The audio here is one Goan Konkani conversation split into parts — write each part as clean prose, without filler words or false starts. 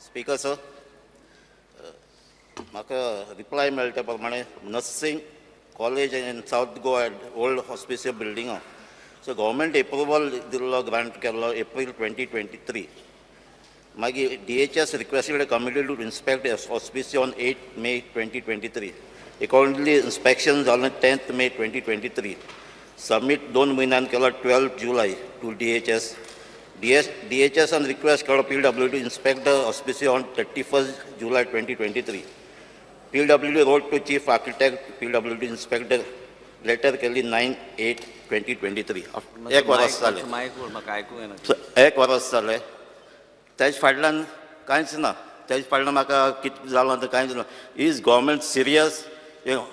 स्पीकर सर, म्हाका रिप्लाय मेळटा त्या प्रमाणे nursing college in South Goa, old Hospicio बिल्डिंगा, सो गव्हर्मेंट एप्रुवल दिल्लो, ग्रांट केल्लो एप्रील 2023. मागीर DHS requested committee to inspect Hospicio on 8 May 2023. Accordingly, inspection जालें 10th May 2023. Submit 2 म्हयन्यान केलो, 12 July to DHS. DHS request केलो PWD inspect the Hospicio on 31st July 2023. PWD wrote to chief architect PWD inspector, letter केली 9/8/2023. एक वरस जालें. मायक म्हाका आयकूंक येना. So, एक वरस जालें, तेज फाटल्यान कांयच ना. तेज फाटल्यान म्हाका कितें जालां तें कांयच ना. Is government serious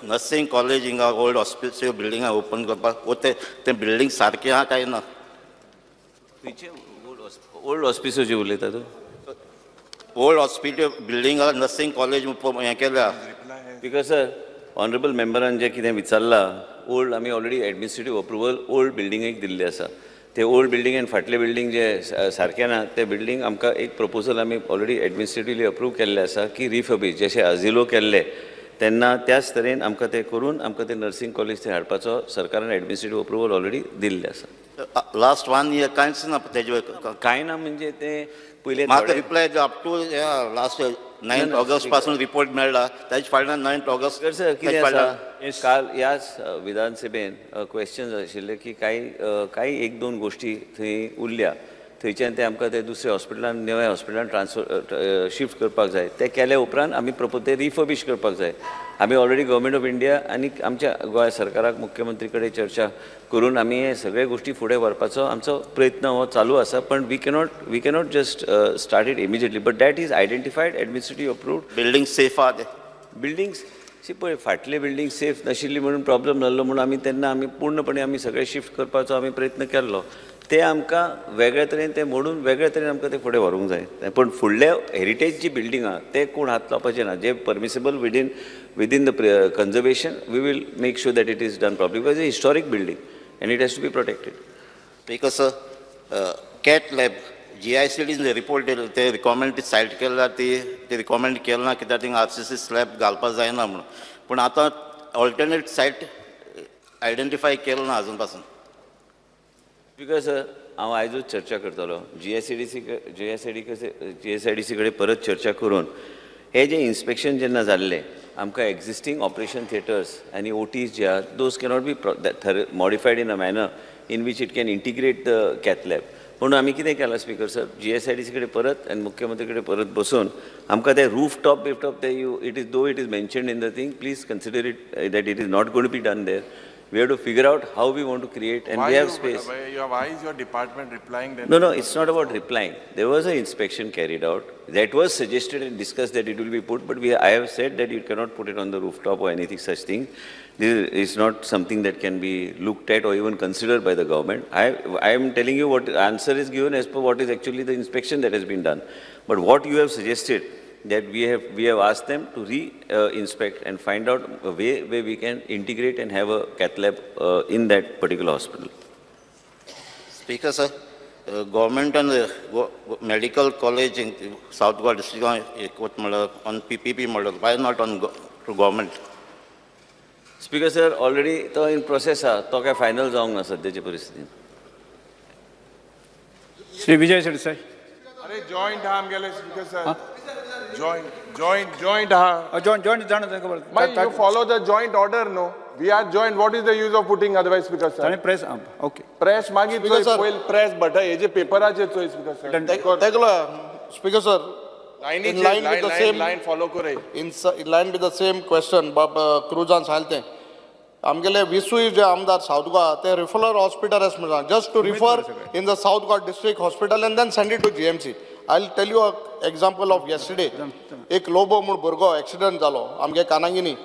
nursing college हिंगा ओल्ड हॉस्पिटल बिल्डिंगा ओपन करपाक वो तें तें बिल्डींग सारकें आहा काय ना? खंयचे ओल्ड हॉस्पिसोची उलयता तूं? ओल्ड हॉस्पिटल बिल्डिंगा नर्सिंग कॉलेज हें केल्या. Because sir, honourable मेंबरान जें कितें विचारलां, ओल्ड आमी ऑलरेडी एडमिनिस्ट्रेटीव अप्रुवल ओल्ड बिल्डिंगेक दिल्लें आसा. ते ओल्ड बिल्डींग आनी फाटलें बिल्डींग जे सारकें ना, ते बिल्डींग आमकां एक प्रपोजल आमी ऑलरेडी एडमिनिस्ट्रेटिवली अप्रूव केल्लें आसा की रिफर्बीश जशें अजिलो केल्लें तेन्ना त्याच तरेन आमकां तें करून आमकां तें नर्सिंग कॉलेज थंय हाडपाचो सरकारान एडमिनिस्ट्रेटीव अप्रुवल ऑलरेडी दिल्लें आसा. लास्ट वन इयर कांयच ना तेजे. कांय ना म्हणजे ते पयले म्हाका reply up to last 9 August पासून रिपोर्ट मेळ्ळा, तेज फाटल्यान 9 ऑगस्ट. सर, कितें आसा, काल ह्याच विधानसभेन क्वेश्चन्स आशिल्ले की कांय एक दोन गोश्टी थंय उरल्या, थंयच्यान ते आमकां ते दुसऱ्या हॉस्पिटलान, नव्या हॉस्पिटलान ट्रान्सफर शिफ्ट करपाक जाय. ते केल्या उपरांत आमी प्रपोज ते रिफर्बीश करपाक जाय. आमी ऑलरेडी गव्हर्मेंट ऑफ इंडिया आनी आमच्या गोंय सरकाराक, मुख्यमंत्री कडेन चर्चा करून आमी हे सगळे गोश्टी फुडें व्हरपाचो आमचो प्रयत्न हो चालू आसा. पण we cannot just start it immediately, but that is identified, administrative approved. Building safe आहा ते? बिल्डिंग्स सी, पळय, फाटले बिल्डींग सेफ नाशिल्ली म्हणून प्रॉब्लम जाल्लो म्हणून आमी तेन्ना आमी पूर्णपणे आमी सगळे शिफ्ट करपाचो आमी प्रयत्न केल्लो. ते आमकां वेगळे तरेन ते मोडून वेगळे तरेन आमकां ते फुडें व्हरूंक जाय. पण फुडले हेरिटेज जी बिल्डींग आहा ते कोण हात लावपाचे ना. जे permissible within the conservation, we will make sure that it is done properly, because a historic building and it has to be protected. Because cath lab जीआयसीडीन report दिलो, ते रिकॉमेंड सायट केल्या, ती ती रिकॉमेंड केलें ना कित्याक थिंगा आरसीसी स्लॅब घालपाक जायना म्हणून. पूण आतां ऑल्टरनेट सायट आयडेंटिफाय केलें ना अजून पासून. Because हांव आयजूच चर्चा करतलो जीएसआयडीसी जीएसआयडी जीएसआयडीसी कडेन परत चर्चा करून हे जे इन्स्पेक्शन जेन्ना जाल्लें, आमकां एक्झिस्टींग ऑपरेशन थिएटर्स आनी ओटीज जे आहात, those cannot be modified in a manner in which it can integrate the cath lab. म्हणून आमी कितें केलां स्पीकर सर, जीएसआयडीसी कडेन परत आनी मुख्यमंत्री कडेन परत बसून आमकां ते रूफ टॉप बिफ टॉप ते you it is, though it is mentioned in the thing, please consider it that it is not going to be done there. We have to figure out how we want to create and Why we have you, space. Why is your department replying then? No, it's not about replying. There was an inspection carried out. That was suggested and discussed that it will be put, but I have said that you cannot put it on the rooftop or anything such thing. This is not something that can be looked at or even considered by the government. I am telling you what answer is given as per what is actually the inspection that has been done. But what you have suggested, that we have asked them to re-inspect and find out a way where we can integrate and have a cath lab in that particular hospital. Speaker sir, गव्हर्मेंटान medical college in South Goa डिस्ट्रिक्टान म्हणल्यार on PPP model, why not on to government? Speaker sir, already तो इन प्रोसेस आहा, तो काय फायनल जावंक ना सद्याचे परिस्थितीन. श्री विजय सरदेसाय. अरे, जॉईंट हा आमगेले स्पीकर सर, जॉईंट हा. जॉईंट जॉईंट जाणा तांकां मागीर you खबर. Follow the joint order, no? We are joint. What is the use of putting otherwise, speaker sir? ताणें प्रेस, ओके. प्रेस मागीर Speaker चोय. sir. पयल प्रेस बट हेजे पेपराचेर चोय स्पीकर सर. तेगलो speaker sir, in line with the same line follow करे. In line with the same question, बाब क्रुजान सांगलें तें, आमगेले विसूय जे आमदार सावथ गोवा ते रिफरल हॉस्पिटल आस म्हणटा, just to refer in the South Goa District Hospital and then send it to GMC. I will tell you a example of yesterday. एक लोबो म्हूण भुरगो एक्सिडंट जालो आमगे कानांगिनी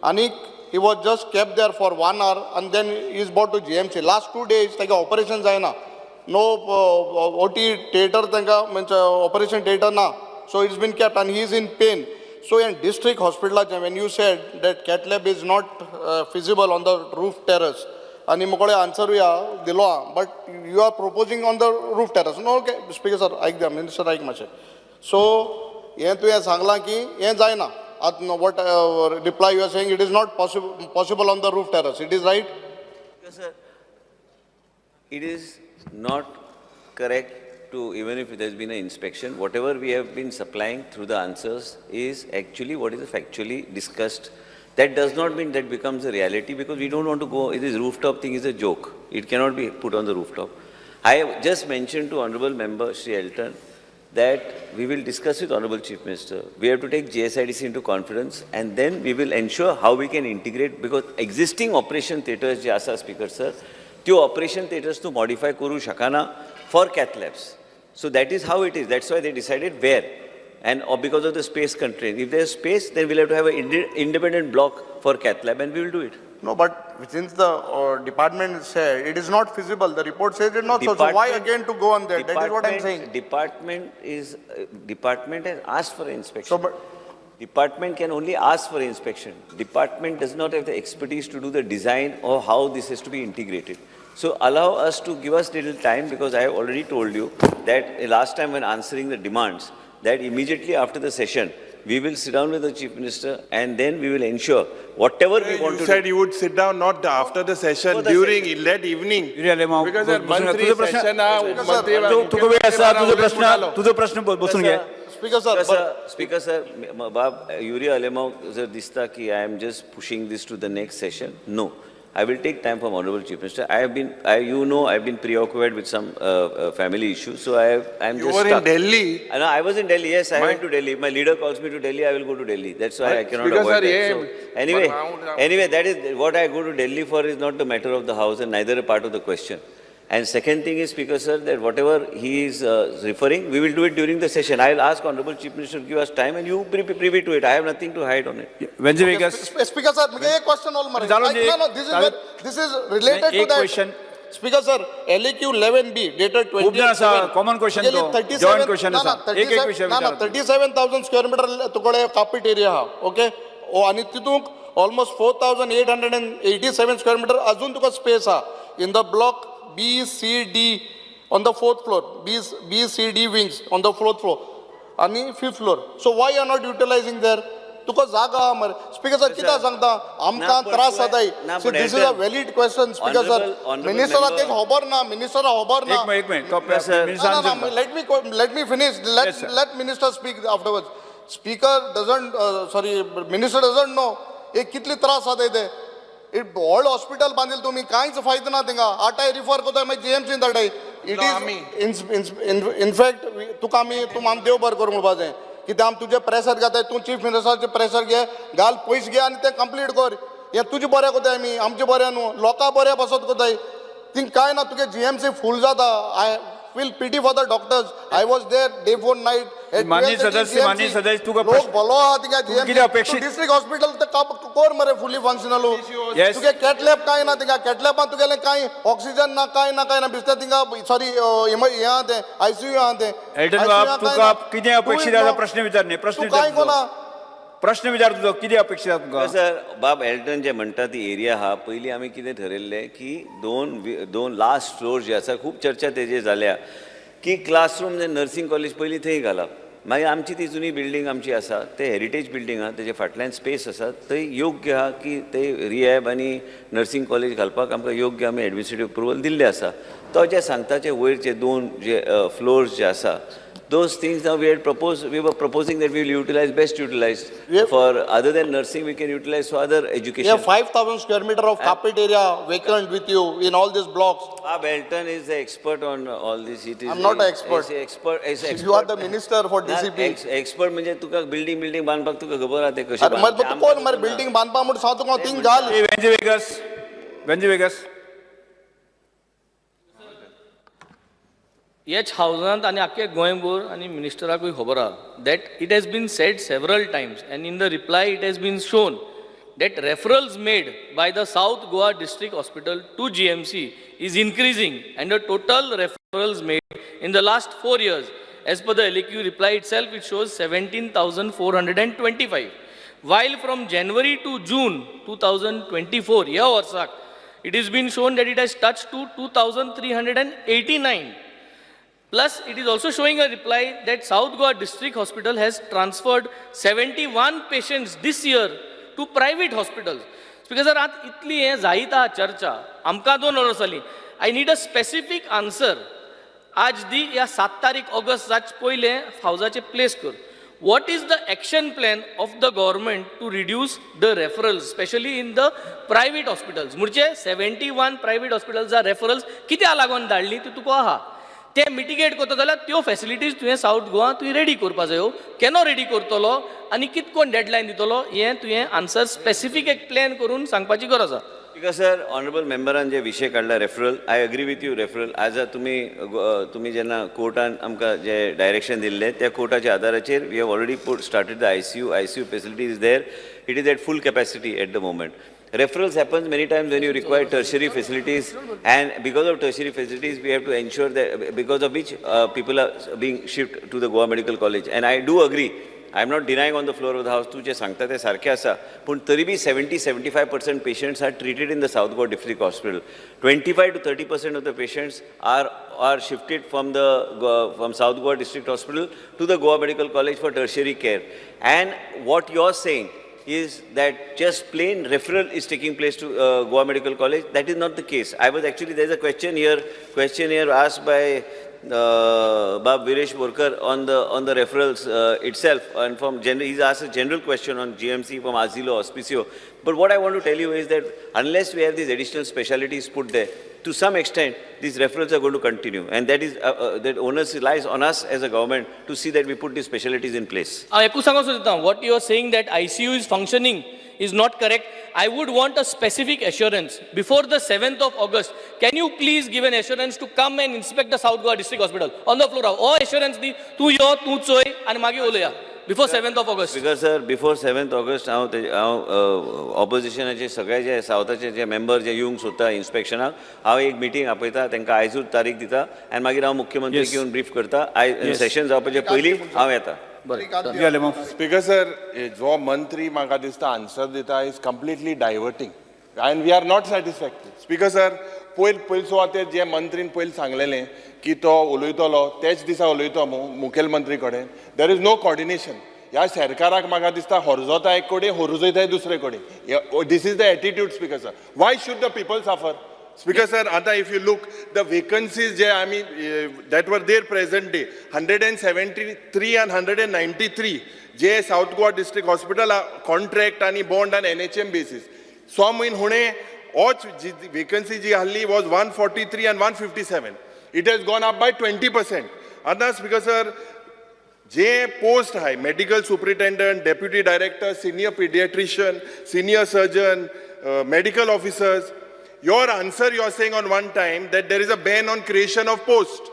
आनी he was just kept there for one hour and then is brought to GMC. Last 2 days Tage operation जायना. नो ओटी थिएटर तांकां, म्हणजे ऑपरेशन थिएटर ना. So it's been kept and he is in pain. So in district हॉस्पिटलाचें, when you said that cath lab is not feasible on the roof terrace, आनी मुकोळे आन्सरूय आहा दिलो आहा, but you are proposing on the roof terrace, no? Okay, speaker sir, आयक द्या. मिनिस्टर, आयक मातशें. सो हें तुवें सांगलां की हें जायना. आतां what reply you are saying, it is not possible on the roof terrace, it is right? Sir, it is not correct to, even if there has been an inspection, whatever we have been supplying through the answers is actually what is factually discussed. That does not mean that becomes a reality because we don't want to go, this rooftop thing is a joke. It cannot be put on the rooftop. I have just mentioned to Honorable Member Shri Elton that we will discuss with Honorable Chief Minister. We have to take GSIDC into confidence and then we will ensure how we can integrate because existing operation theatres जे आसा स्पीकर सर, त्यो ऑपरेशन theatres तूं मॉडिफाय करूं शकना for cath labs. So that is how it is. That's why they decided where. And because of the space constraint. If there is space, then we'll have to have an independent block for cath lab and we will do it. No, but since the department said it is not feasible, the report says it not so, so why again to go on there? That is what I'm saying. Department has asked for inspection. So, but Department can only ask for inspection. Department does not have the expertise to do the design or how this has to be integrated. So allow us to give us little time because I have already told you that last time when answering the demands, that immediately after the session, we will sit down with the Chief Minister and then we will ensure whatever we want You to said do. you would sit down not after the session, Before the during late evening. Yuri Alemao, Because sir, बसून घे. मंत्री तुझो प्रश्न session हा, मंत्री तुका वेळ आसा, तुजो प्रश्न, तुजो प्रश्न बसून घे. Speaker sir, sir, Speaker sir, बाब युरी अलेमाव जर दिसता की I am just pushing this to the next session, no. I will take time from Honorable Chief Minister. I have been, I, you know, I have been preoccupied with some family issues, so I am You just were in stuck. Delhi. I know, I was in Delhi, yes, I went to Delhi. If my leader calls me to Delhi, I will go to Delhi. That's why I cannot Speaker avoid sir, that. ये So, anyway, anyway, that is what I go to Delhi for is not the matter of the house and neither a part of the question. And second thing is, Speaker sir, that whatever he is referring, we will do it during the session. I will ask Honorable Chief Minister to give us time and you be privy to it. I have nothing to hide on it. Venzy Viegas. Speaker sir, मुगे एक क्वेश्चन ऑल मरे. जालो न्ही, No, no, this is जालो. This is related to एक that. question. Speaker sir, LAQ 11B dated 27. खूप जाण आसा, common question तो, joint question आसा. एक एक विशय ना ना, विचारा. 37,000 स्क्वेअर मिटर तुकडे कार्पेट एरिया हा, ओके. ओ आनी तितूंक almost 4,887 square meter अजून तुका स्पेस हा in the block B C D on the fourth floor, B C D wings on the fourth floor आनी fifth floor. So why are not utilizing there? तुका जागा आहा मरे. स्पीकर सर, कित्याक सांगता, आमकां ना, पण त्रास तुवें- जाताय. ना, पण this is a Elton, valid question speaker sir. Honorable मिनिस्टराक member- तें खबर ना, मिनिस्टराक खबर ना. एक मिनिट, एक मिनिट. तो Sir. Minister No, no, answer no, करता. let me finish. Let, Yes, sir. Let minister speak afterwards. Speaker doesn't, sorry, minister doesn't know. हे कितले त्रास जाताय ते. It व्हड हॉस्पिटल बांदिल तुमी, कांयच फायदो ना थिंगा. आठाय रिफर करताय, मागीर जीएमसीन धाडाय. It is in fact तुका आमी, तूं आम देव बरें करूं म्हणपाचें, कित्याक आमी तुजें प्रेशर घेताय. तूं चीफ मिनिस्टराचें प्रेशर घे, घाल पयशे घे आनी तें कंप्लीट कर. हें तुजें बरें करताय आमी, आमचें बरें न्हू, लोकां बऱ्या पासत करताय. थिंग कांय ना, तुगे जीएमसी फूल जाता. I feel pity for the doctors. I was there day four night. माननीय सदस्य, माननीय सदस्य, तुका लोक प्रश्न- भलो आहा थिंगा. कितें अपेक्षित- डिस्ट्रिक्ट हॉस्पिटल ते कर मरे फुली फंक्शनल. Yes. तुगे कॅटलॅब कांय ना थिंगा. कॅटलॅबान तुगेलें कांय ऑक्सिजन ना, कांय ना, कांय ना. बेश्टें थिंगा, सॉरी, हें आहा तें, आयसीयू आहा तें. एल्टन बाब, तुका कितें अपेक्षित आसा प्रश्न विचार न्ही, प्रश्न तूं कांय विचार तुजो. कोना. प्रश्न विचार तुजो कितें अपेक्षित आसा तुका? सर, बाब एल्टन जे म्हणटा ती एरिया आहा, पयलीं आमी कितें ठरयल्लें की दोन लास्ट फ्लोर जे आसा, खूब चर्चा तेजेर जाल्या की क्लासरूम जे नर्सिंग कॉलेज पयलीं थंय घालप. मागीर आमची ती जुनी बिल्डींग आमची आसा, ते हेरिटेज बिल्डींग आहा, तेजे फाटल्यान स्पेस आसा, थंय योग्य आहा की ते रिहॅब आनी नर्सिंग कॉलेज घालपाक आमकां योग्य आमी एडमिनिस्ट्रेटीव अप्रुवल दिल्लें आसा. तो जे सांगता जे वयरचे दोन जे फ्लोर्स जे आसा, those things now we had proposed, we were proposing that we will utilize, best utilize for other than nursing, we can utilize for other education. You have 5,000 square meter of carpet area vacant with you in all these blocks. Bob Elton is the expert on all this. It is I'm not an expert. Is expert, is expert. You are the minister for ना, DCP. Expert म्हणजे तुका बिल्डिंग बिल्डिंग बांदपाक तुका खबर आहा ते कशें अरे मरे तूं कोण मरे बिल्डिंग बांदपा म्हूण सांग तुका, थिंग घाल. वेंजी वेगस, वेंजी वेगस. हेच हावजांत आनी आख्खे गोंयभर आनी मिनिस्टराकूय खबर आहा that it has been said several times and in the reply it has been shown that referrals made by the South Goa District Hospital to GMC is increasing and the total referrals made in the last 4 years, as per the LAQ reply itself, it shows 17,425. While from January to June 2024, ह्या वर्साक, it has been shown that it has touched to 2,389. Plus, it is also showing a reply that South Goa District Hospital has transferred 71 patients this year to private hospitals. Speaker sir, आतां इतली हें जायत आहा चर्चा, आमकां 2 वर्सां जालीं. I need a specific answer. आज दी या 7 तारीख ऑगस्ट जाचे पयलें हावजाचें प्लेस कर. What is the action plan of the government to reduce the referrals, specially in the private hospitals? म्हणजे 71 प्रायवेट हॉस्पिटल्सा रेफरल्स कित्याक लागून धाडली ती तुका आहा, ते मिटिगेट करता जाल्यार त्यो फॅसिलिटीज तुवें सावथ गोवा तुवें रेडी करपा जायो. केन्ना रेडी करतलो आनी कित कोण डेडलायन दितलो, हें तुवें आन्सर स्पेसिफीक एक प्लॅन करून सांगपाची गरज आसा. स्पीकर सर, ऑनरेबल मेंबरान जे विशय काडला referral, I agree with you. Referral आज तुमी तुमी जेन्ना कोर्टान आमकां जे डायरेक्शन दिल्लें, त्या कोर्टाच्या आदाराचेर we have already put started the ICU. ICU facility is there. It is at full capacity at the moment. Referrals happens many times when you require tertiary facilities, and because of tertiary facilities we have to ensure that, because of which people are being shipped to the Goa Medical College. And I do agree, I am not denying on the floor of the house, तूं जें सांगता तें सारकें आसा, पूण तरी बी 70-75% patients are treated in the South Goa District Hospital. 25 to 30% of the patients are shifted from South Goa District Hospital to the Goa Medical College for tertiary care. And what you are saying is that just plain referral is taking place to Goa Medical College. That is not the case. I was actually, there's a question here asked by Bab Viresh Borkar on the referrals itself, and from general, he's asked a general question on GMC from Asilo, Hospicio. But what I want to tell you is that unless we have these additional specialities put there, to some extent, these referrals are going to continue. And that onus lies on us as a government to see that we put these specialities in place. हांव एकूच सांगूंक सोदता, what you are saying that ICU is functioning is not correct. I would want a specific assurance before the 7th of August. Can you please give an assurance to come and inspect the South Goa District Hospital on the floor? हो assurance दी, तूं यो, तूं चोय आनी मागीर उलोवया before 7th of August. Speaker sir, before 7th August हांव ऑपोजिशनाचे सगळे जे सावथाचे जे मेंबर जे येवंक सोदता इन्स्पेक्शनाक, हांव एक मिटींग आपयता, तांकां आयजूच तारीख दिता आनी मागीर हांव मुख्यमंत्री येवन ब्रीफ करता. आयज सेशन जावपाचे पयलीं हांव येता. जालें मग. स्पीकर सर, जो मंत्री म्हाका दिसता आन्सर दिता is completely diverting and we are not satisfactory, Speaker sir. पयर पयले सुवातेर जे मंत्रीन पयलीं सांगलेलें की तो उलयतलो, तेच दिसा उलयतो मुखेलमंत्री कडेन. There is no coordination. ह्या सरकाराक म्हाका दिसता हरजोता एक कडेन, हरजयताय दुसरे कडेन. This is the attitude, Speaker sir. Why should the people suffer, Speaker sir? आता if you look the vacancies जे आमी that were there present day, 173 and 193 J south Goa district hospital contract आनी बॉन्ड आनी एनएचएम बेसीस, 6 म्हयने हुणे होच वेकन्सी जी आहली was 143 and 157. It has gone up by 20%. आतां स्पीकर सर, जे पोस्ट आहे medical superintendent, deputy director, senior pediatrician, senior surgeon, medical officers, your answer, you are saying on one time that there is a ban on creation of post.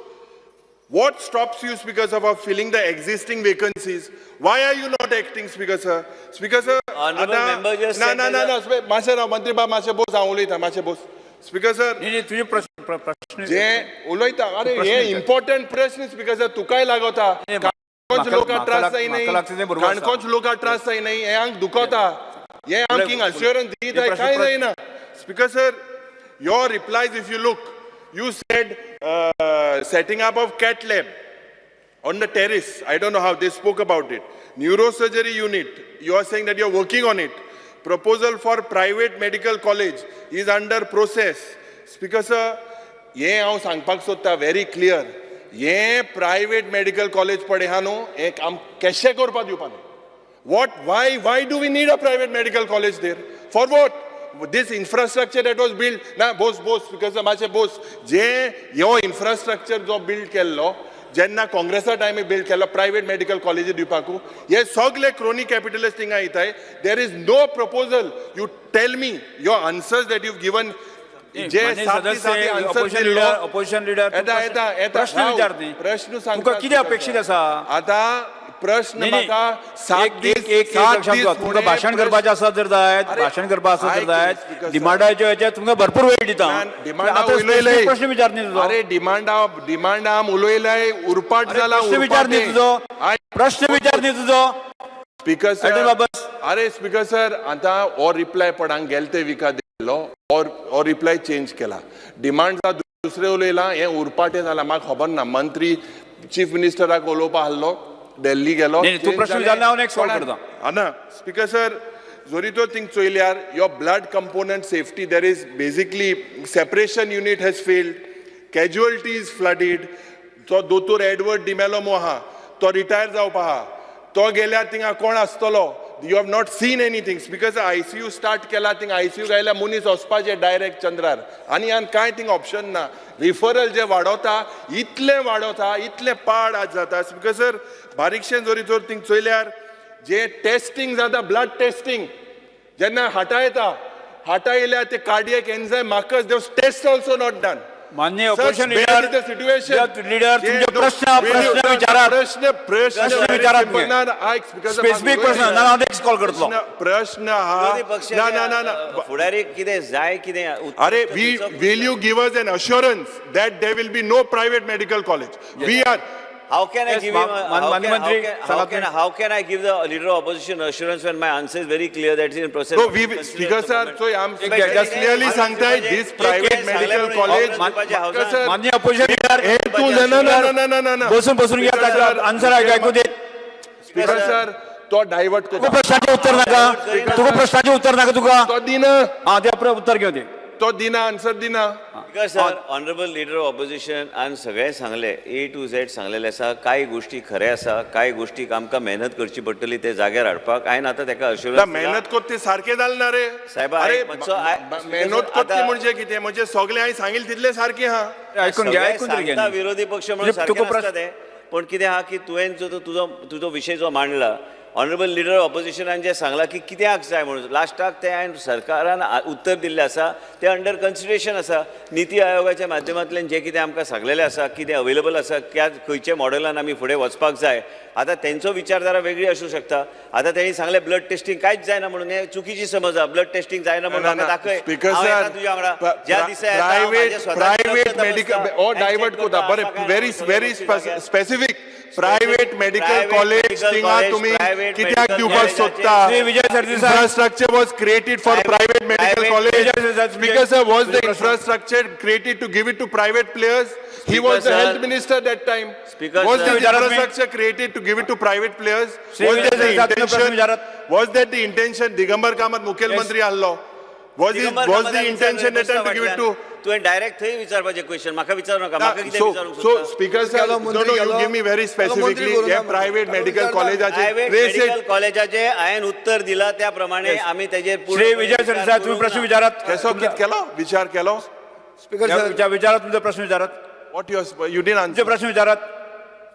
What stops you, Speaker sir, of filling the existing vacancies? Why are you not acting, Speaker sir? Speaker sir, Honourable member just ना said ना that ना ना, मातशें राव मंत्री बाब, मातशें बोस, हांव उलयता, मातशें बोस, स्पीकर सर. नाही नाही, तुझे प्रश्न प्रश्न जे उलयता, अरे प्रश्न हे विचार. इम्पॉर्टंट प्रश्न स्पीकर सर, तुकाय लागता. नाही, काणकोणचे लोकांक त्रास जायनाय. म्हाका लागता तें बरोबर आसा. काणकोणचे लोकांक त्रास जायनाय, हें आमकां दुखता. हें आमकां अश्योरन्स दिताय प्रश्न- काय जायना. Speaker sir, your replies, if you look, you said setting up of cath lab on the terrace. I don't know how they spoke about it. Neurosurgery unit, you are saying that you're working on it. Proposal for private medical college is under process. Speaker sir, हे हांव सांगपाक सोदता व्हेरी क्लियर, हे प्रायवेट मेडिकल कॉलेज पळय आहा न्हू, हें आम केशें करपाक दिवपा न्हय. What, why do we need a private medical college there? For what? This infrastructure that was built, ना बोस बोस, because मातशें बोस. जे हो इन्फ्रास्ट्रक्चर जो बिल्ड केल्लो, जेन्ना काँग्रेसा टायमी बिल्ड केल्लो प्रायवेट मेडिकल कॉलेजी दिवपाकू, हे सगळे क्रोनी कॅपिटलिस्ट हिंगा येताय. There is no proposal. You tell me your answers that you given, जे माननीय सात सदस्य, दिसांनी answer opposition दिल्लो. लिडर, ऑपोजिशन लिडर, येता येता येता. प्रश्न विचार न्ही. प्रश्न सांगता. तुका कितें अपेक्षीत आसा? आता प्रश्न नाही, नाही. म्हाका सात एक दीस एक एक सात लक्षात दीस घेवा. तुमकां फुडें भाशण प्रश्न- करपाचें आसा जर जायत, अरे, भाशण करपा आसा जर ऐक जायत, speaker sir. डिमांडाच्या हेच्यार तुमकां भरपूर वेळ दिता. डिमांडा आतां उलयलंय. specific प्रश्न विचार न्ही तुजो. अरे, डिमांडा डिमांडा आम उलयलंय, उरपाट अरे, जाला. प्रश्न विचार न्ही तुजो. प्रश्न विचार न्ही तुजो. स्पीकर अरे सर. बाबा. अरे स्पीकर सर, आता हो रिप्लाय पडांक गेले ते विका दिल्लो और हो रिप्लाय चेंज केला. डिमांडा दुसरें उलयलां हें उरपाटें जालां म्हाका खबर ना मंत्री चीफ मिनिस्टराक उलोवपा आहलो दिल्ली गेलो. नाही, तूं प्रश्न विचारला, हांव next call करता. हा ना स्पीकर सर जरी तो thing चोयल्यार your blood component safety there is basically separation unit has failed, casualty is flooded. तो दोतोर एडवर्ड डिमेलो मो आहा तो रिटायर जावपा आहा तो गेल्यार थिंगा कोण आसतलो? You have not seen anything because ICU start केला थिंग आयसीयू गायल्यार मनीस वचपाचे डायरेक्ट चंद्रार आनी आनी कांय थिंग ऑप्शन ना. रिफरल जे वाडोवता इतलें वाडोवता इतलें पाड आज जाता. स्पीकर सर बारीकशें जरी जर थिंग चोयल्यार जे टेस्टिंग जाता ब्लड टेस्टिंग जेन्ना हाटा येता हाटा येयल्यार ते cardiac enzyme markers those test also not done. मान्य ऑपोजिशन लीडर लीडर तुमचे प्रश्न प्रश्न विचारात. प्रश्न प्रश्न प्रश्न विचारात तुमी. स्पेसिफीक प्रश्न ना हांव नेक्स्ट कॉल करतलो. प्रश्न हा विरोधी पक्ष ना ना ना ना फुडारी कितें जाय कितें अरे we will you give us an assurance that there will be no private medical college? We are How can I Yes, give him? माननीय मंत्री, सांगा तुम्ही. How can I give the leader of opposition assurance when my answer is very clear that is in process? No of we considered speaker at the sir moment. So I am Especially clearly सांगताय this private medical college college. माननीय ऑपोजिशन लीडर हे तू ना ना ना ना ना ना बसून बसून घ्या ताका आन्सर ऐकू दे. स्पीकर सर तो डायवर्ट तुका करता प्रश्नाचें उत्तर नाका, तुका प्रश्नाचें उत्तर नाका तुका. तो दिना हा ते उत्तर घेवं दे. तो दिना आन्सर दिना. Because sir honourable leader of opposition आन सगळें सांगलें ए टू झेड सांगलेलें आसा. कांय गोश्टी खरें आसा कांय गोश्टीक आमकां मेहनत करची पडटली ते जाग्यार हाडपाक. हांवें आतां ताका अश्युरन्स ना मेहनत करते सारकें जालें ना रे. साहेबा, अरे आयक मातसो, मेहनत करते म्हणजे कितें म्हणजे सगळें हांवें सांगिल्लें तितलें सारकें आहा. ऐकून घ्या, ऐकून तरी घ्या. विरोधी पक्ष म्हणून म्हणजे सारकें तुका नासता तें. पण कितें आहा की तुवें जो तो तुजो तुजो विशय जो मांडला ऑनरेबल लिडर ऑपोजिशनान जें सांगलां की कित्याक जाय म्हणून लास्टाक तें हांवें सरकारान उत्तर दिल्लें आसा तें अंडर कन्सिडरेशन आसा. निती आयोगाच्या माध्यमांतल्यान जें कितें आमकां सांगलेलें आसा कितें अवेलेबल आसा त्या खंयच्या मॉडेलान आमी फुडें वचपाक जाय. आतां तेंचो विचारधारा वेगळी आसूं शकता. आतां तेणी सांगलें ब्लड टेस्टिंग कांयच जायना म्हणून हें चुकीची समज आहा. ब्लड टेस्टिंग जायना म्हणून ना, म्हाका ना, दाखय स्पीकर हांव येता सर तुज्या वांगडा ज्या दिसा येता हांव प्रायव्हेट म्हाजें स्वताचें प्रायव्हेट रक्त मेडिकल तपासता ओ आनी डायवर्ट चॅक करता करता बरें आसा काय ना व्हेरी सगळ्या व्हेरी गोश्टी जाग्यार. Specific private medical Private college medical थिंगा college, तुम्ही private कित्याक medical दिवपाक college सोदता? Shri Vijay Sardesai. Infrastructure was created for private medical private college. Vijay Sardesai, Speaker sir, was the तुमचे प्रश्न. infrastructure created to give it to private players? He Speaker was the sir. health minister that time. Speaker Was sir. this विचारात मी. infrastructure created to give it to private players? Shri Was Vijay that the Sardesai, तुमचे प्रश्न intention? विचारात. Was that the intention? Digambar Kamat मुखेलमंत्री आहलो. Was it Digambar was the कामताक intention that time विचारलें to give it to? तुवें डायरेक्ट थंय विचारपाचें क्वेश्चन म्हाका विचारू नाका. म्हाका कितें So, विचारूंक so सोदता? speaker sir, गेलो, no, मंत्री no, you गेलो. give me very गेलो, मंत्री specifically, करू हे ना private म्हाका. medical विचारता. कॉलेजाचे प्रायव्हेट trace medical it. कॉलेजाचे हांवें उत्तर दिला त्या प्रमाणे आमी तेजेर पूर्ण श्री विजय सरदेसाय तुम्ही प्रश्न विचारात. केसो कित केलो? विचार केलो? स्पीकर सर विचारात तुमचा प्रश्न विचारात. What you, you didn't तुमचे answer. प्रश्न विचारात.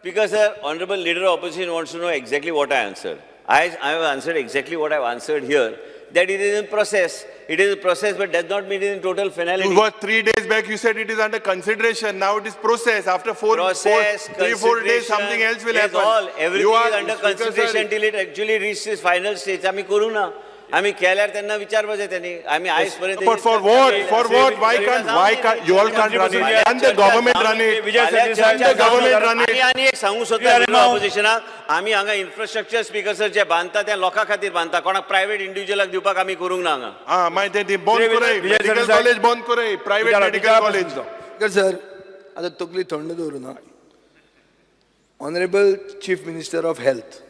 Speaker sir, honorable leader of opposition wants to know exactly what I answered. I have answered exactly what I have answered here. That it is in process. It is a process, but does not mean it is in total finality. You were 3 days back, you said it is under consideration. Now it is process. After Process, 3, 4 days, something else will is happen. all. Everything You are- is under Speaker sir, consideration till it actually reaches final stage. आमी करू ना. आमी केल्यार तेन्ना विचारपाचें त्यांनी. आमी आयज पर्यंत But for what? For what? Why can't, you all can't run it? Can the government run it? Vijay Sardesai, Can the government run आनी it? आनी एक सांगूंक सोदता अरे माव. ऑपोजिशनाक आमी हांगा इन्फ्रास्ट्रक्चर स्पीकर सर जे बांदता त्या लोकां खातीर बांदता कोणाक प्रायव्हेट इंडिव्हिज्युअलाक दिवपाक आमी करूंक ना हांगा. हा, मागीर ते बंद श्री करय. विजय मेडिकल सरदेसाय. कॉलेज बंद करय. प्रायव्हेट विचारा, मेडिकल विचारा कॉलेज. प्रश्न तुमचो. स्पीकर सर आता तकली थंड दवरू ना. Honourable chief minister of health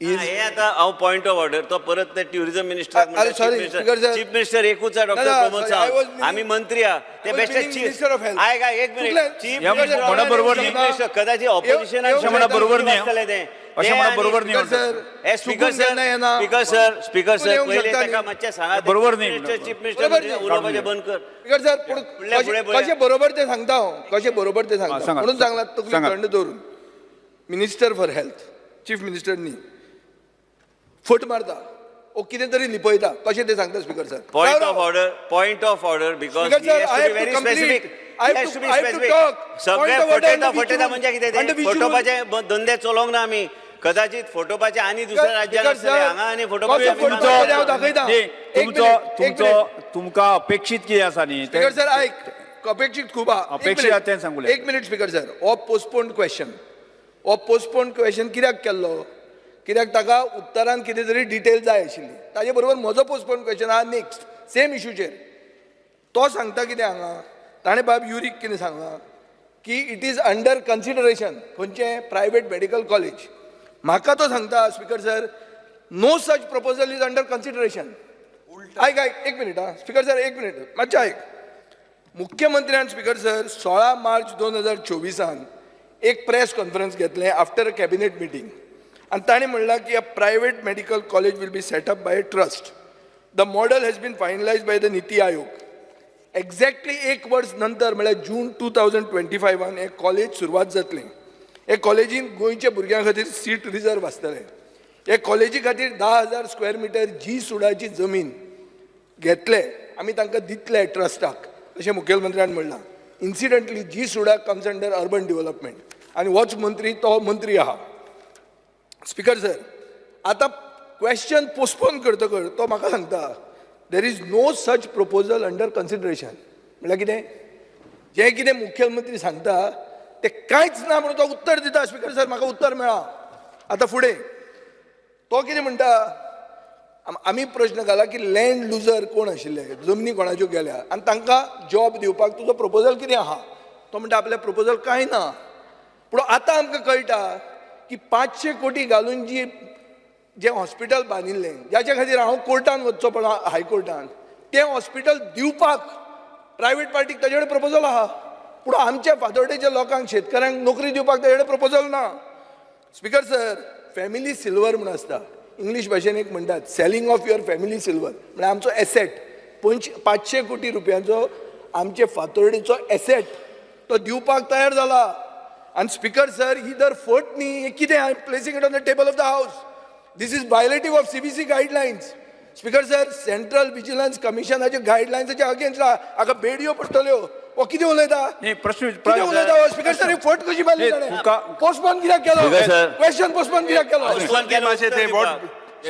is हे आता हांव पॉयंट ऑफ ऑर्डर तो परत ते ट्युरिझम मिनिस्टर अरे, sorry, speaker sir. Chief minister एकूच डॉक्टर ना, Pramod sorry, I was Sawant. meaning- आमी मंत्री आहा ते I was best meaning minister of health. आयक आयक, एक मिनिट चुकलें. चीफ हे म्हणा बरोबर चीफ न्ही. मिनिस्टर कदाचित ऑपोजिशनान येवंक म्हणा बरोबर न्ही. ते अशें म्हणा बरोबर न्ही. स्पीकर सर हे स्पीकर चुकून सर केन्ना येना. स्पीकर सर स्पीकर चुकून सर येवंक पयले शकता ताका न्ही. मातशें सांगा बरोबर न्ही. चीफ मिनिस्टर बरोबर न्ही. उलोवपाचें बंद कर. स्पीकर सर पूण फुडल्या फुडें पळया. कशें बरोबर तें सांगता हांव कशें बरोबर तें सांगता सांगा. म्हणून सांगलां तकली सांगा. थंड दवरून. Minister for health chief minister न्ही फट मारता ओ कितें तरी लिपयता कशें तें सांगता speaker sir. Point of order, point of order, because Speaker he sir, has I to be have to very complete. specific. I He have has to- to be I have to specific. talk. सगळे Point of order फटयता under which फटयता rule? म्हणजे कितें Under तें which rule? फटोवपाचे धंदे चलोवंक ना आमी कदाचित फोटोवपाचे आनी दुसऱ्या Speaker राज्यान sir, आसतले हांगा आनी फोटोवपाचे कसो फोटो तुमचो हांव दाखयता. न्ही, एक तुमचो मिनिट, एक तुमचो मिनिट. तुमकां अपेक्षीत कितें आसा न्ही तें- स्पीकर सर आयक अपेक्षीत खूब आहा. एक अपेक्षीत मिनिट. आहा तें सांगूं एक मिनिट स्पीकर सर हो पोस्टपोन क्वेश्चन हो पोस्टपोन क्वेश्चन कित्याक केल्लो कित्याक ताका उत्तरान कितें तरी डिटेल जाय आशिल्ली ताजे बरोबर म्हजो पोस्टपोन क्वेश्चन आहा नेक्स्ट सेम इशूचेर. तो सांगता कितें हांगा ताणें बाब युरीक कितें सांगलां की it is under consideration खंयचें प्रायवेट मेडिकल कॉलेज. म्हाका तो सांगता, speaker sir, no such proposal is under consideration. आयक आयक एक मिनिट आं स्पीकर सर, एक मिनिट मातशें आयक. मुख्यमंत्र्यान स्पीकर सर 16 मार्च 2024 एक प्रेस कॉन्फरन्स घेतलें आफ्टर अ कॅबिनेट मिटींग आनी ताणें म्हणलां की a private medical college will be set up by a trust. The model has been finalize by the NITI Aayog. Exactly एक वर्स नंतर म्हळ्यार जून 2025 हें कॉलेज सुरवात जातलें. हे कॉलेजीन गोंयच्या भुरग्यां खातीर सीट रिजर्व आसतलें. हे कॉलेजी खातीर 10,000 स्क्वेअर मिटर जी सुडाची जमीन घेतले आमी, तांकां दितले ट्रस्टाक अशें मुखेलमंत्र्यान म्हणलां. Incidentally, GSUDA comes under urban development आनी होच मंत्री तो मंत्री आहा. स्पीकर सर, आतां क्वेश्चन पोस्टपोन करतकर तो म्हाका सांगता there is no such proposal under consideration. म्हणल्यार कितें? जें कितें मुखेलमंत्री सांगता तें कांयच ना म्हणून तो उत्तर दिता. स्पीकर सर, म्हाका उत्तर मेळ्ळां. आतां फुडें तो कितें म्हणटा, आमी प्रश्न घाला की लँड लुजर कोण आशिल्ले, जमनी कोणाच्यो गेल्या आनी तांकां जॉब दिवपाक तुजो प्रपोजल कितें आहा. तो म्हणटा आपलें प्रपोजल कांय ना. पूण आतां आमकां कळटा की 500 कोटी घालून जी जें हॉस्पिटल बांदिल्लें, जाच्या खातीर हांव कोर्टान वचचो पडलो, हायकोर्टान, तें हॉस्पिटल दिवपाक प्रायवेट पार्टीक ताजे कडेन प्रपोजल आहा, पूण आमच्या फातोर्डेच्या लोकांक, शेतकऱ्यांक नोकरी दिवपाक ताजे कडेन प्रपोजल ना. स्पीकर सर, फॅमिली सिल्वर म्हूण आसता. इंग्लीश भाशेन एक म्हणटात, selling of your family silver. म्हळ्यार आमचो एसेट, 500 कोटी रुपयांचो आमचे फातोर्डेचो एसेट तो दिवपाक तयार जाला. आनी स्पीकर सर, ही जर फट न्ही, हें कितें? I am placing it on the table of the house. This is violative of CVC guidelines, Speaker sir. Central Vigilance कमिशनाचे गायडलायन्साचे अगेन्स्ट हाका बेडयो पडटल्यो. हो कितें उलयता? नाही, प्रश्न कितें उलयता हो? स्पीकर सर, ही फट कशी मारली नाही, ताणें? तुका- पोस्टपोन कित्याक केलो? Speaker sir. Question postpone कित्याक केलो? मातशें ते what-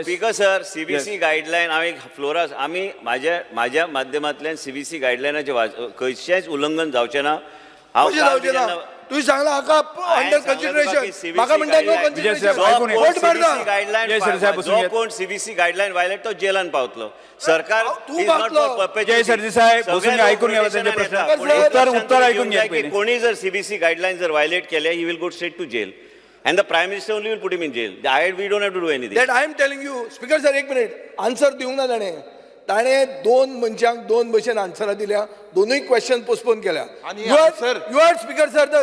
speaker sir, CVC guideline हांवें फ्लोरा आमी माझ्या माझ्या माध्यमांतल्यान सीव्हीसी गायडलायनाचें खंयचेंच उल्लंघन जावचें ना. हांव कशें काल जावचें ना? जेन्ना- तुवें सांगलां हाका हांवें अंडर सांगलें तुका की कन्सिडरेशन, CVC म्हाका म्हणटा नो guideline. Vijay साहेब, कन्सिडरेशन. ऐकून घे. फट मारता. गायडलायन जय सर साहेब, बसून जो घेत. कोण सीव्हीसी गायडलायन वायलेट तो जेलान पावतलो. सरकार तूं is not पावतलो. for perpetuity. जय सरदेसाय, बसून सगळे घे, ऐकून लोक घ्या त्यांचे प्रश्न. rotation येता. पूण एक उत्तर- लक्षात उत्तर ऐकून घेवंक घ्या जाय की पयलीं. कोणी जर सीव्हीसी गायडलायन जर वायलेट केले, he will go straight to jail and the Prime Minister only will put him in jail. I we don't have to do anything. That I am telling you, Speaker sir. एक मिनिट, आन्सर दिवंक ना ताणें. ताणें दोन मनशांक दोन भशेन आन्सरां दिल्या, दोनूय क्वेश्चन पोस्टपोन केल्या. आनी answer- You are Speaker sir, the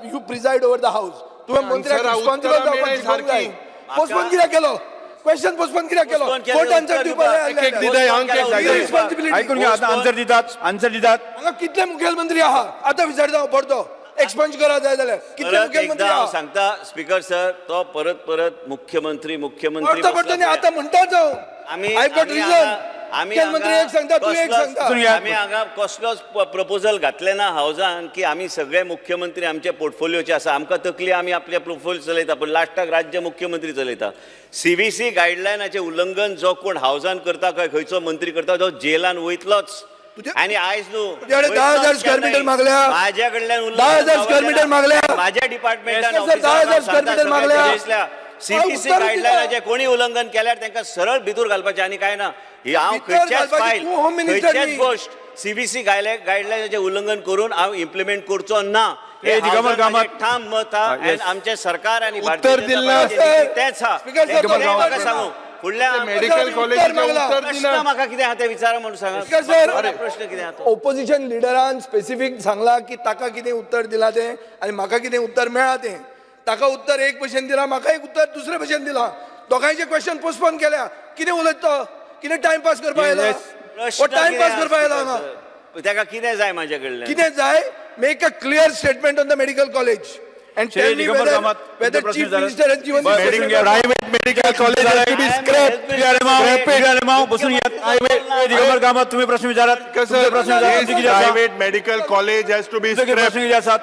you preside over the house. तुवें मंत्र्याक आन्सरां रिस्पॉन्सिबल उत्तरां जावपाक मेळ्ळी शिकोवंक जाय. सारकी. पोस्टपोन कित्याक केलो? क्वेश्चन पोस्टपोन कित्याक केलो? Postpone केलें, फट आन्सर उत्तर दिवपाक दिवपाक. जाय. एक एक दिताय, अंक एक Postpone केलें, Irresponsibility. ऐकून घ्या आता. आन्सर दितात, आन्सर दितात. हांगा कितले मुखेलमंत्री आहा? आतां विचारता हांव परतो, एक्सपंज करा जाय जाल्यार. कितले परत मुखेलमंत्री एकदा हांव आहा? सांगता स्पीकर सर, तो परत परत मुख्यमंत्री मुख्यमंत्री परतो परतो न्ही, आतां म्हणटाच हांव. आमी I got आमी रिजन. हांगा- आमी मुखेलमंत्री हांगा एक सांगता, तूं एक कसलोच- सांगता. बसून घ्या. आमी हांगा कसलोच प्रपोजल घातले ना हावजान की आमी सगळे मुख्यमंत्री आमचे पोर्टफोलिओचे आसा. आमकां तकली आमी आपले पोर्टफोलिओ चलयता, पूण लास्टाक राज्य मुख्यमंत्री चलयता. सीव्हीसी गायडलायनाचें उल्लंघन जो कोण हावजान करता, काय खंयचो मंत्री करता, तो जेलान वयतलोच. तुझे- आनी आयज न्हू, तुझ्याकडे 10,000 स्क्वेअर मीटर मागल्या. माझ्या कडल्यान उल्लंघन 10,000 जावचें स्क्वेअर मीटर ना. मागल्या. माझ्या डिपार्टमेंटान Yes, sir, 10,000 square metre मागल्या. सीव्हीसी उत्तर गायडलायनाचें कोणी उल्लंघन केल्यार तांकां सरळ भितर घालपाचें आनी काय ना. ही हांव भितर खंयच्याच घालपाची, फायल, तूं होम मिनिस्टर खंयच्याच न्ही. गोश्ट सीव्हीसी गायडलायनाचें उल्लंघन करून हांव इम्प्लिमेंट करचो ना, हे हे दिगंबर हावजान कामत. म्हाजें ठाम मत आहा. हा, yes. आनी आमचें सरकार आनी उत्तर भारतीय जनता दिलें ना, पार्टीचें सर. नीती तेंच आहा. स्पीकर सर, हें तो म्हाका उत्तर सांगू फुडल्या मेडिकल उत्तर कॉलेजीचें मागला. उत्तर प्रश्न दिना. म्हाका कितें आहा तें विचारा म्हणून सांगा. स्पीकर सर, प्रश्न कितें आहा तो? ओपोजिशन लिडरान स्पेसिफीक सांगला की ताका कितें उत्तर दिलां तें आनी म्हाका कितें उत्तर मेळ्ळां तें. ताका उत्तर एक भशेन दिलां, म्हाका एक उत्तर दुसरे भशेन दिलां. दोगांयचे क्वेश्चन पोस्टपोन केल्या. कितें उलयता तो? कितें टायमपास करपाक आयला? प्रश्न हो टायमपास कितें करपाक आयला आहा, हांगा? Speaker sir? ताका कितें जाय म्हाजे कडल्यान? कितें जाय? Make a clear statement on the medical college and Shri tell me Digambar whether Kamat, whether तुमचा प्रश्न चीफ झाला. मिनिस्टर हॅज गिवन बरं, बसून घ्या. Private medical college has to be I am scrap. health minister. Shri Alemao, बसून घ्या. श्री दिगंबर कामत, तुम्ही प्रश्न विचारात. तुमचे प्रश्न विचारात. तुमचे किती आसा? Private medical college has to be तुमचे स्क्रॅप. प्रश्न किती आसात?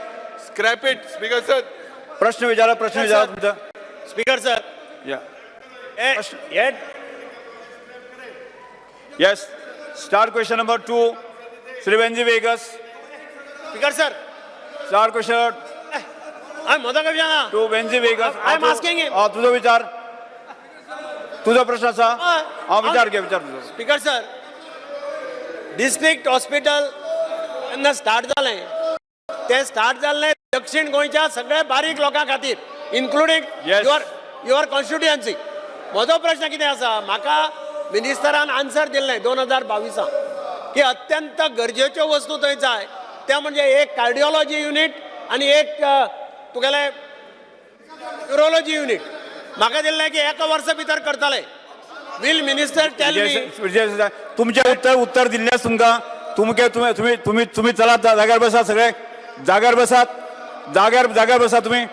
Scrap it, Speaker sir. प्रश्न विचारा, प्रश्न विचारा तुमचा. स्पीकर सर, या. हे Yes, start question number 2, Shri Venzy Viegas. Speaker sir, start question हांवें म्हजो कवी सांगा. To Venzy Vegas. I am asking him. हा, तुझो विचार, तुझो प्रश्न आसा. हय. हा, विचार घे, विचार तुझो. स्पीकर सर, डिस्ट्रिक्ट हॉस्पिटल जेन्ना स्टार्ट जालें तें स्टार्ट जाल्लें दक्षिण गोंयच्या सगळ्या बारीक लोकां खातीर, including Yes. Your constituency. म्हजो प्रश्न कितें आसा, म्हाका मिनिस्टरान आन्सर दिल्लें 2022 की अत्यंत गरजेच्यो वस्तू थंय जाय, त्या म्हणजे एक कार्डिओलॉजी युनीट आनी एक तुगेलें न्युरोलॉजी युनीट. म्हाका दिल्लें की एका वर्सा भितर करतले. Will minister tell me Vijay Sardesai, तुमचें उत्तर उत्तर दिल्लें तुमकां. तुमके तुमी तुमी तुमी तुमी चलात, जाग्यार बसात, सगळे जाग्यार बसात, जाग्यार जाग्यार बसात, तुमी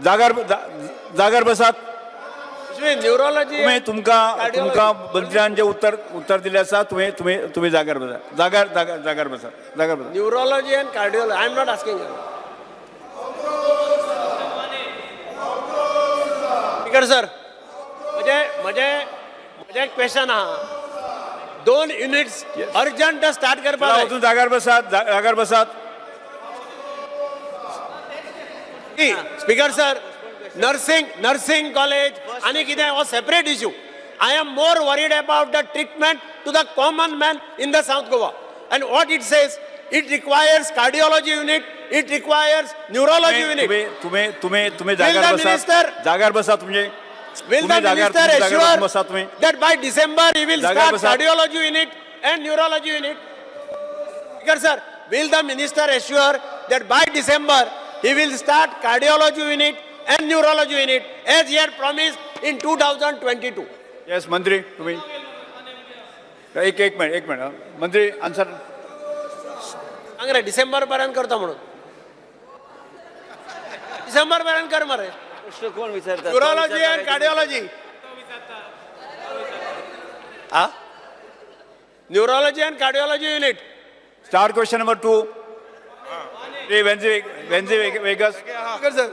जाग्यार जाग्यार बसात. न्युरोलॉजी तुमी तुमकां तुमकां मंत्र्यान जे उत्तर उत्तर दिलें आसा, तुमी तुमी तुमी जाग्यार बसात, जाग्यार जाग्यार जाग्यार बसात, जाग्यार बसात. Neurology and cardiology. I am not asking. Speaker sir, म्हजे म्हजे म्हजें क्वेश्चन आहा, दोन युनिट्स अर्जंट स्टार्ट करपाक चला, जाय. वचून जाग्यार बसात, जाग्यार बसात. Speaker sir, nursing college आनी कितें हो separate issue. I am more worried about the treatment to the common man in the South Goa, and what it says, it requires cardiology unit, it requires neurology unit. तुम्ही तुम्ही तुम्ही तुम्ही जाग्यार the बसात, minister- जाग्यार बसा तुमचे. Will तुम्ही the जाग्यार minister तुम्ही जाग्यार assure बसा तुम्ही. that by December he will जाग्यार start बसा. cardiology unit and neurology unit? Speaker sir, will the minister assure that by December he will start cardiology unit and neurology unit as he had promised in 2022? Yes, मंत्री तुम्ही एक एक मिनिट, एक मिनिट, मंत्री आन्सर. सांग रे, डिसेंबर पर्यंत करता म्हणून. डिसेंबर पर्यंत कर मरे. प्रश्न कोण विचारता? Neurology and cardiology. हा, neurology and cardiology unit. Star question number 2, Shri Venzy Venzy Viegas. Speaker sir,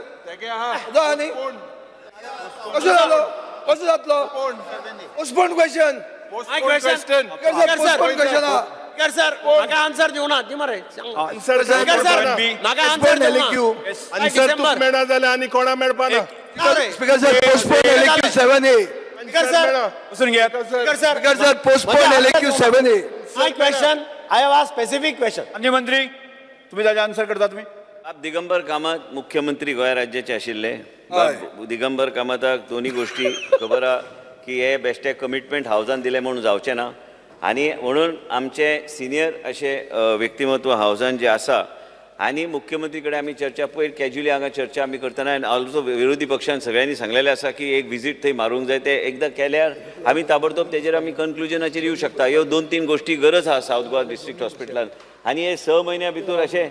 जो आहा न्ही, कसो जालो, कसो जातलो? Postpone question. My question. Speaker sir, postpone question आहा. स्पीकर सर, म्हाका आन्सर दिवना दी मरे. आन्सर स्पीकर सर, म्हाका आन्सर Postpone दिवना. LAQ. आन्सर तुका मेळना जाल्यार आनी कोणा मेळपा ना. Speaker sir, postpone LAQ 7A. Speaker sir, बसून घेयात. Speaker sir, Speaker sir, postpone LAQ 7A. My question, I have a specific question. माननीय मंत्री, तुम्ही ताजे आन्सर करता तुम्ही. बाब दिगंबर कामत मुख्यमंत्री गोंय राज्याचे आशिल्ले. बाब दिगंबर कामताक दोन्ही गोष्टी खबर आहा की हे बेश्टे कमिटमेंट हावजान दिलें म्हणून जावचें ना, आनी म्हणून आमचे सिनियर अशे व्यक्तिमत्व हावजान जे आसा आनी मुख्यमंत्री कडेन आमी चर्चा पयर कॅज्युअली हांगा चर्चा आमी करतना, आनी ऑल्सो विरोधी पक्षान सगळ्यांनी सांगलेलें आसा की एक विजीट थंय मारूंक जाय. ते एकदां केल्यार आमी ताबडतोब तेजेर आमी कन्क्लुजनाचेर येवं शकता. ह्यो दोन तीन गोश्टी गरज आहा सावथ गोवा डिस्ट्रिक्ट हॉस्पिटलान, आनी हे 6 म्हयन्या भितर अशें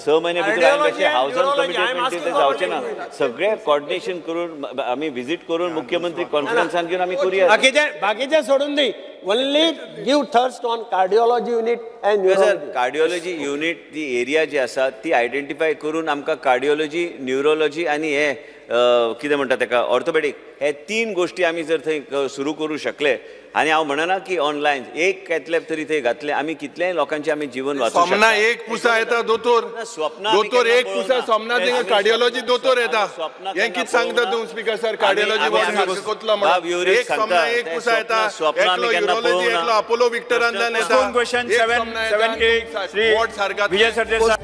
6 म्हयन्या भितर हांवें Cardiology अशें and हावजान neurology, I am commitment asking ते for जावचें ना. सगळें कॉर्डिनेशन करून आमी विजीट करून मुख्यमंत्री कॉन्फरन्सान घेवन आमी करुया. बाकीचे बाकीचे सोडून दी. Only give thrust on cardiology unit and sir, neurology. Cardiology unit ती एरिया जी आसा ती आयडेंटिफाय करून आमकां कार्डिओलॉजी, न्युरोलॉजी आनी हे कितें म्हणटा तेका ऑर्थोपेडीक, हे तीन गोश्टी आमी जर थंय सुरू करूं शकले, आनी हांव म्हणना की ऑनलायन एक कॅथलॅब तरी थंय घातले, आमी कितलेय लोकांचें आमी जीवन वाचोवंक सोमना शकता. एक पुसा येता दोतोर. ना, स्वप्नां आमी दोतोर केन्ना एक पुसा पळोवना. सोमना थिंगा आमी कार्डिओलॉजी दोतोर येता. स्वप्नां हें केन्ना कितें सांगता पळोवना. तूं स्पीकर सर? कार्डिओलॉजी कोतलो बाब म्हणून युरीश एक सांगता, सोमना एक ते पुसा येता, स्वप्नां आमी एकलो केन्ना युरोलॉजी, पळोवना. एकलो अपोलो विक्टरांतल्यान येता. दोन क्वेश्चन एक 7 सोमना 7 येता 8 श्री वॉर्ड सारका विजय सरदेसाय.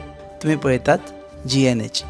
तुम्ही पळयतात GNH.